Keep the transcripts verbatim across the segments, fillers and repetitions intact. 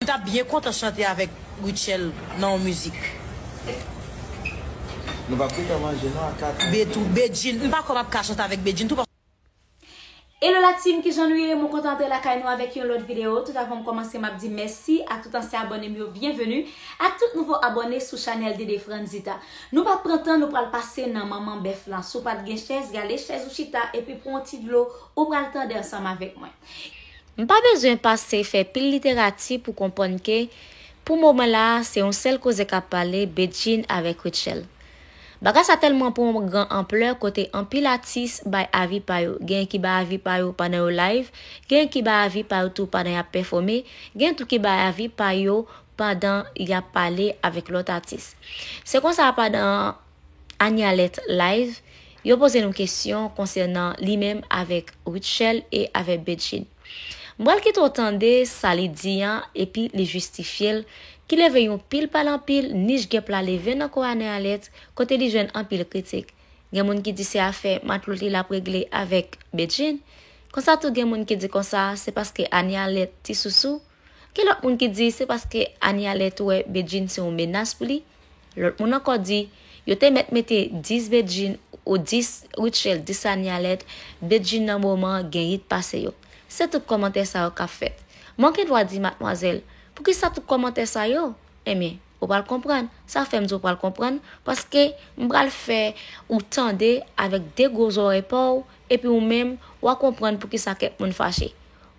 M t ap byen kontan chante avèk Rutshelle nan yon mizik. Nou p ap gentan manje non a kat. Betou, Bedjine, m pa kwè m ap ka chante avèk Bedjine tou. Hello la team, kijan nou ye? Mwen kontan antre lakay nou avèk yon lòt videyo. Tout avan m kòmanse, m ap di mèsi ak tout ansyen abòne m yo, byenveni ak tout nouvo abòne sou chanèl Dede Franzita. Nou p ap pran tan, nou pral pase nan manman bèf lan. Si w pa t gen chèz, gade chèz ou chita, epi pran yon ti dlo, ou pral tande ansanm avèk mwen. M pa bezwen pase fè pil literati pou konprann ke, pou moman la a, se yon sèl koze k ap pale, Bedjine avèk Rutshelle. Bagay sa tèlman pran yon gran anplè kote anpil atis bay avi pa yo. Genyen ki bay avi pa yo pandan yo live, genyen ki bay avi pa yo tou pandan y ap pèfòme, genyen tou ki bay avi pa yo pandan y ap pale avèk lòt atis. Se konsa pandan Anie Alerte live, yo poze nou kesyon konsènan li menm avèk Rutshelle e avèk Bedjine. M pral kite w tande sa li di an epi li jistifye l, ki leve yon pil pale anpil, nich gèp la leve nan kò Anie Alerte, kote li jwenn anpil kritik. Gen moun ki di se afè matlot li l ap regle avèk Bedjine. Konsa tou gen moun ki di konsa se paske Anie Alerte ti sousou. Gen lòt moun ki di se paske Anie Alerte wè Bedjine se yon menas pou li. Lòt moun ankò di yo te mèt mete dis Bedjine ou dis Rutshelle, dis Anie Alerte, Bedjine nan moman gen it pase yo. Se tout kòmantè sa yo k ap fèt. Mwen gen dwa di madmwazèl, poukisa tout kòmantè sa yo? Ebyen, ou pral konprann. Sa fè m di w pral konprann, paske m pral fè ou tande avèk de gwo zòrèy pa w, epi ou menm, w a konprann poukisa kèk moun fache.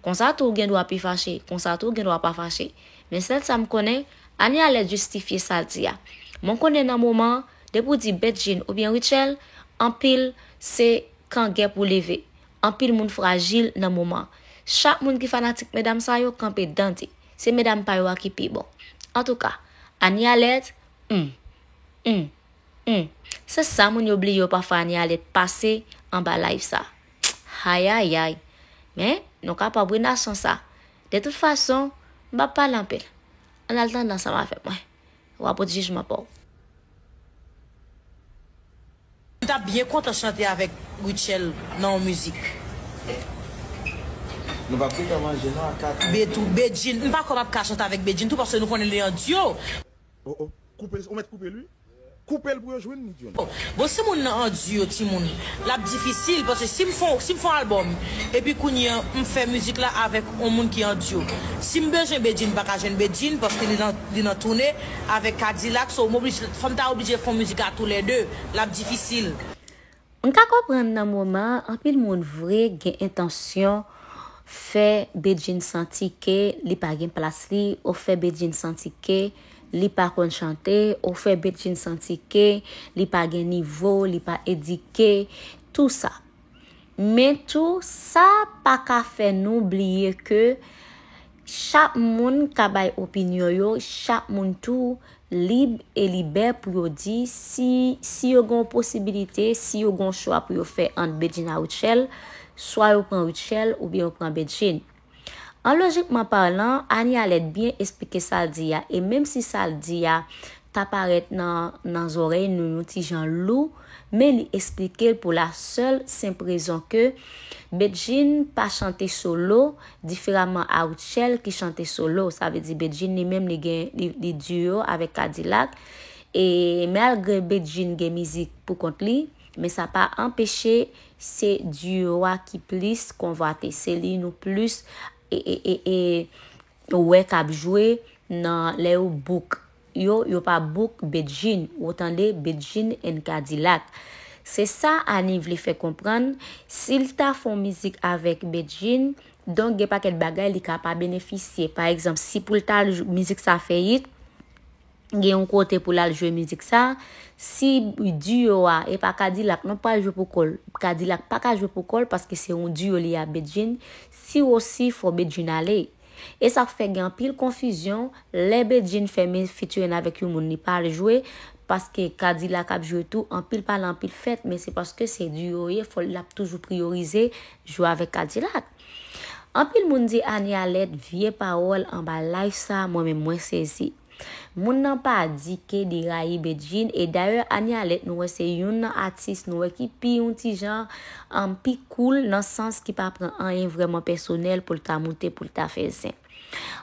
Konsa tou ou gen dwa pi fache, konsa tou ou gen dwa pa fache. Men sèl sa m konnen, Anie Alerte jistifye sa l di a. Mwen konnen nan moman an, depi w di Bedjine oubyen Rutshelle, anpil se kan gè pou leve. Anpil moun frajil nan moman an. Chak moun ki fanatik medam sa yo kanpe dandi. Se medam pa yo a ki pi bon. Antouka, Anie Alerte, hmm, hmm, hmm. Se sa moun yo bliye yo pafwa Anie Alerte pase anba live sa. Ayayay. Men, nou kapab wi nasyon sa. De tout fason, m p ap pale anpil. Ann al tande ansanm avèk mwen. W a pot jijman pa w. M t ap byen kontan chante avèk Rutshelle nan yon mizik. Nou p ap gentan manje non a kat. Betou, Bedjine, m pa kwè m ap ka chante avèk Bedjine tou, paske nou konnen li an dyo. Oh oh, koupe l, ou mèt koupe l wi. Koupe l pou yo jwenn ni Dyonn. Bon, si moun nan an dyo, timoun, l ap difisil, paske si m fè, si m fè yon albòm, epi kounye a, m fè mizik la avèk yon moun ki an dyo. Si m bezwen Bedjine, m pa ka jwenn Bedjine, paske li nan, li nan toune avèk Kadilak, so m oblije, fò m ta oblije fè yon mizik a toulède, l ap difisil. M ka konprann nan moman an, anpil moun vre gen entansyon fè Bedjine santi ke li pa gen plas li, ou fè Bedjine santi ke li pa konn chante, ou fè Bedjine santi ke li pa gen nivo, li pa edike, tou sa. Men tou, sa pa ka fè nou bliye ke chak moun ka bay opinyon yo, chak moun tou lib e libè pou yo di si, si yo gen yon posibilite, si yo gen yon chwa pou yo fè ant Bedjine a Rutshelle, swa yo pran Rutshelle oubyen yo pran Bedjine. An lojikman palan, Anie Alerte byen esplike sa l di a, e menm si sa l di a ta parèt nan, nan zòrèy nou yon ti jan lou, men li esplike l pou la sèl senp rezon ke Bedjine pa chante solo, diferaman a Rutshelle ki chante solo. Sa vle di Bedjine li menm li gen, li, li diyo avèk Kadilak. E malgre Bedjine gen mizik pou kont li, men sa pa anpeche se diyo a ki plis konvwate. Se li nou plis e, e, e, e, wè k ap jwe nan lè yo book yo, yo pa book Bedjine. Ou tande Bedjine and Kadilak. Se sa Anie vle fè konprann. Si l ta fè yon mizik avèk Bedjine, donk gen pakèt bagay li ka pa benefisye. Pa egzanp, si pou l ta al jwe mizik sa fè it, gen yon kote pou l al jwe mizik sa, si diyo a, e pa Kadilak non pral jwe pou kò l. Kadilak pa ka jwe pou kò l paske se yon diyo li a Bedjine. Si osi fò Bedjine ale. E sa k fè gen anpil konfizyon lè Bedjine fè men featuring avèk yon moun li pa al jwe, paske Kadilak ap jwe tou, anpil pale anpil fèt, men se paske se diyo ye, fò l ap toujou priyorize jwe avèk Kadilak. Anpil moun di Anie Alerte vye pawòl anba live sa, mwen menm mwen sezi. Moun nan pa di ke li rayi Bedjine, e dayè Anie Alerte nou wè se youn nan atis nou wè ki pi yon ti jan, um, pi cool nan sans ki pa pran anyen vrèman pèsonèl pou l ta moute, pou l ta fè zen.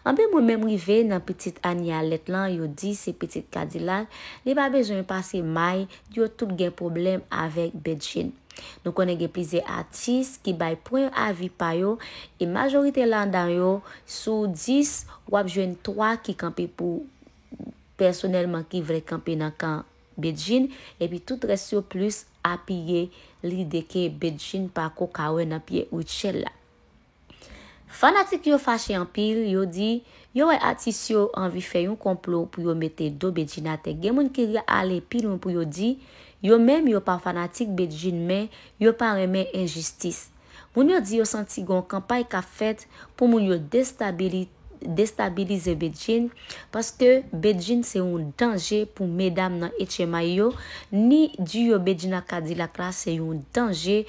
Anpil moun menm rive nan pitit Anie Alerte lan, yo di se pitit Kadilak, li pa bezwen pase may, yo tout gen pwoblèm avèk Bedjine. Nou konnen gen plizyè atis ki bay pwen avi pa yo, e majorite ladan yo, sou dis, w ap jwenn twa ki kanpe pou pèsonèlman ki vle kanpe nan kan Bedjine, epi tout rès yo plis apiye lide ke Bedjine pako ka wè nan pye Rutshelle la. Fanatik yo fache anpil, yo di yo wè atis yo anvi fè yon konplo pou yo mete do Bedjine atè. Gen moun ki ale pi lwen pou yo di yo menm yo pa fanatik Bedjine, men yo pa renmen enjistis. Moun yo di yo santi gen yon kanpay k ap fèt pou moun yo destabili- destabilize Bedjine, paske Bedjine se yon danje pou medam nan H M I yo, ni duo Bedjine ak Kadilak la se yon danje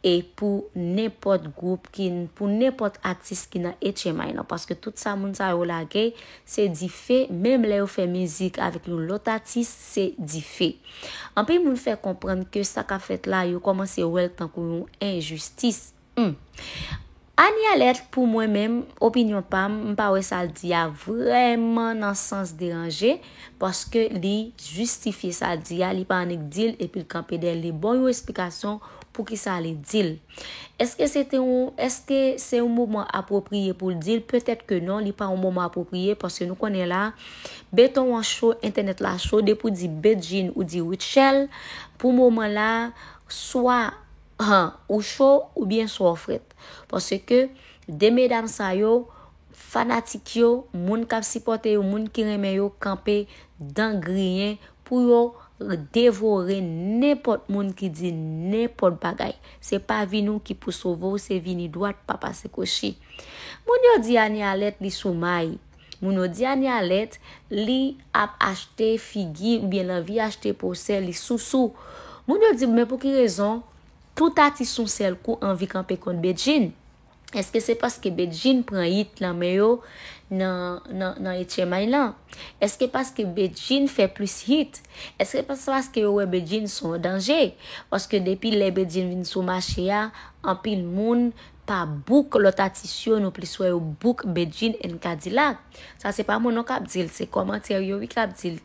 e pou nenpòt gwoup ki, pou nenpòt atis ki nan H M I lan, paske tout sa moun sa yo lage, se dife, menm lè yo fè mizik avèk yon lòt atis, se dife. Anpil moun fè konprann ke sa k ap fèt la, yo kòmanse wè l tankou yon enjistis. Hmm. Anie Alerte, pou mwen menm, opinyon pa m, m pa wè sa l di a vrèman nan sans deranje, paske li jistifye sa l di a, li pa annik di l, epi l kanpe dèyè l, li ba w yon esplikasyon poukisa li di l. Èske se te yon, èske se yon moman apwopriye pou l di l? Petèt ke non, li pa yon moman apwopriye, paske nou konnen la, beton an cho, entènèt la cho, depi w di Bedjine ou di Rutshelle, pou moman la, swa han, ou cho oubyen swa w frèt. Paske de medam sa yo, fanatik yo, moun k ap sipòte yo, moun ki renmen yo, kanpe dan griyen pou yo devore nenpòt moun ki di nenpòt bagay. Se pa vini w ki pou sove w, se vini dwat pa pase kwochi. Moun yo di Anie Alerte li sou may. Moun yo di Anie Alerte li ap achte figi oubyen l anvi achte pwosè, li sousou. Moun yo di, men pou ki rezon tout atis yon sèl kou anvi kanpe kont Bedjine? Èske se paske Bedjine pran hit nan men yo nan, nan, nan H M I lan? Èske paske Bedjine fè plis hit? Èske pa- se paske yo wè Bedjine se yon danje? Paske depi lè Bedjine vin sou mache a, anpil moun pa book lòt atis yo, nou plis wè yo book Bedjine and Kadilak. Sa se pa mwen non k ap di l, se kòmantè yo wi k ap di l.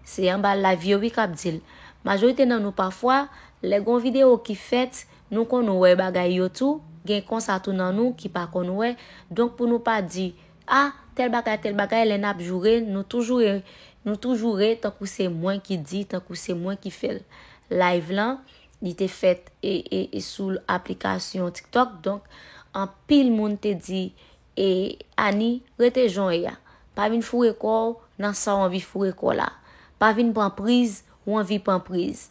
Se anba live yo wi k ap di l. Majorite nan nou pafwa, lè gon videyo ki fèt, nou konn wè bagay yo tou, gen konsa tou nan nou ki pa konn wè. Donk pou nou pa di, a, tèl bagay, tèl bagay, lè n ap joure, nou tou joure, nou tou joure tankou se mwen ki di, tankou se mwen ki fè l. Live lan, li te fèt e, e, e sou aplikasyon TikTok, donk anpil moun te di, e, Anie, rete jan w ye a. Pa vin foure kò w nan sa w anvi foure kò w la. Pa vin pran priz, ou anvi pran priz.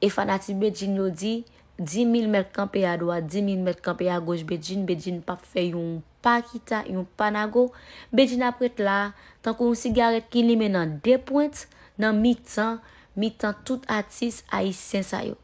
E fanatik Bedjine yo di, di mil mèt kanpe a dwat, di mil mèt kanpe a goch Bedjine, Bedjine p ap fè yon pa kita, yon pa nago. Bedjine ap ret la, tankou yon sigarèt ki limen nan de pwent, nan mitan, mitan tout atis ayisyen sa yo.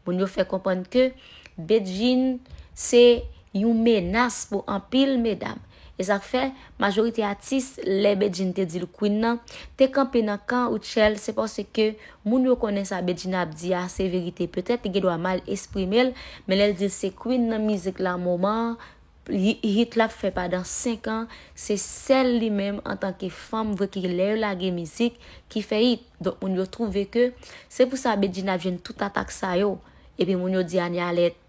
Moun yo fè konprann ke Bedjine se yon menas pou anpil medam. E sa k fè, majorite atis, lè Bedjine te di l Queen nan, te kanpe nan kan Rutshelle, se paske moun yo konnen sa Bedjine ap di a se verite. Petèt li gen dwa mal eksprime l, men lè l di l se Queen nan mizik la moman an, hi- hit l ap fè pandan senk an, se sèl li menm antanke fanm vre ki lè yo lage mizik ki fè hit. Donk moun yo twouve ke se pou sa Bedjine ap jwenn tout atak sa yo. Epi moun yo di Anie Alerte,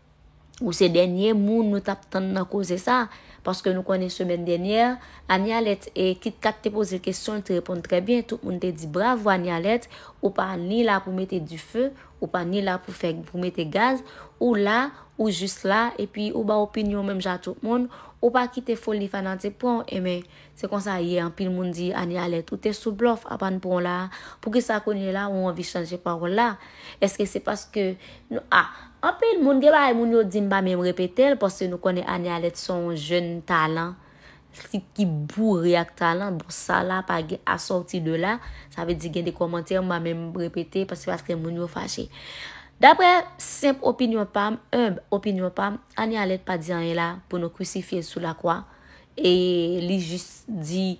ou se dènye moun nou t ap tann nan koze sa. Paske nou konnen semèn dènyè, Anie Alerte e Kit Kat te poze l kesyon, l te reponn trè byen. Tout moun te di bravo Anie Alerte, ou pa ni la pou mete dife, ou pa ni la pou fè, pou mete gaz, ou la, ou jis la, epi ou ba opinyon menm jan ak tout moun, ou pa kite foli fanatik pran w, enben, se konsa ye, anpil moun di Anie Alerte, ou te sou blòf, aprann pran w la, poukisa kounye la ou anvi chanje pawòl la? Èske se paske, nou, a, anpil moun, gen bagay moun yo di m pa menm repete l, paske nou konnen Anie Alerte se yon jèn talan, ki, ki boure ak talan, bon, sa la pa gen asòti de la, sa vle di gen de kòmantè, m pa menm repete, paske, paske moun yo fache. Daprè senp opinyon pa m, enb opinyon pa m, Anie Alerte pa di anyen la pou nou krisifye l sou lakwa. E li jis di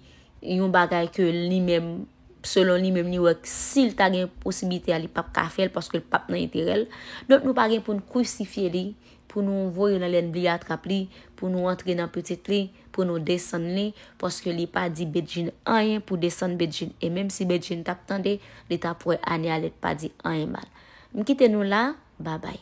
yon bagay ke li menm, selon li menm, li wè si l ta gen posiblite a, li p ap ka fè l paske l p ap nan enterè l. Donk, nou pa gen pou n krisifye li pou nou voye nan lènmi li atrap li, pou nou antre nan pitit li, pou nou desann li, paske li pa di Bedjine anyen pou desann Bedjine. E menm si Bedjine t ap tande, li t ap wè Annie Alerte pa di anyen mal. M kite nou la, babay.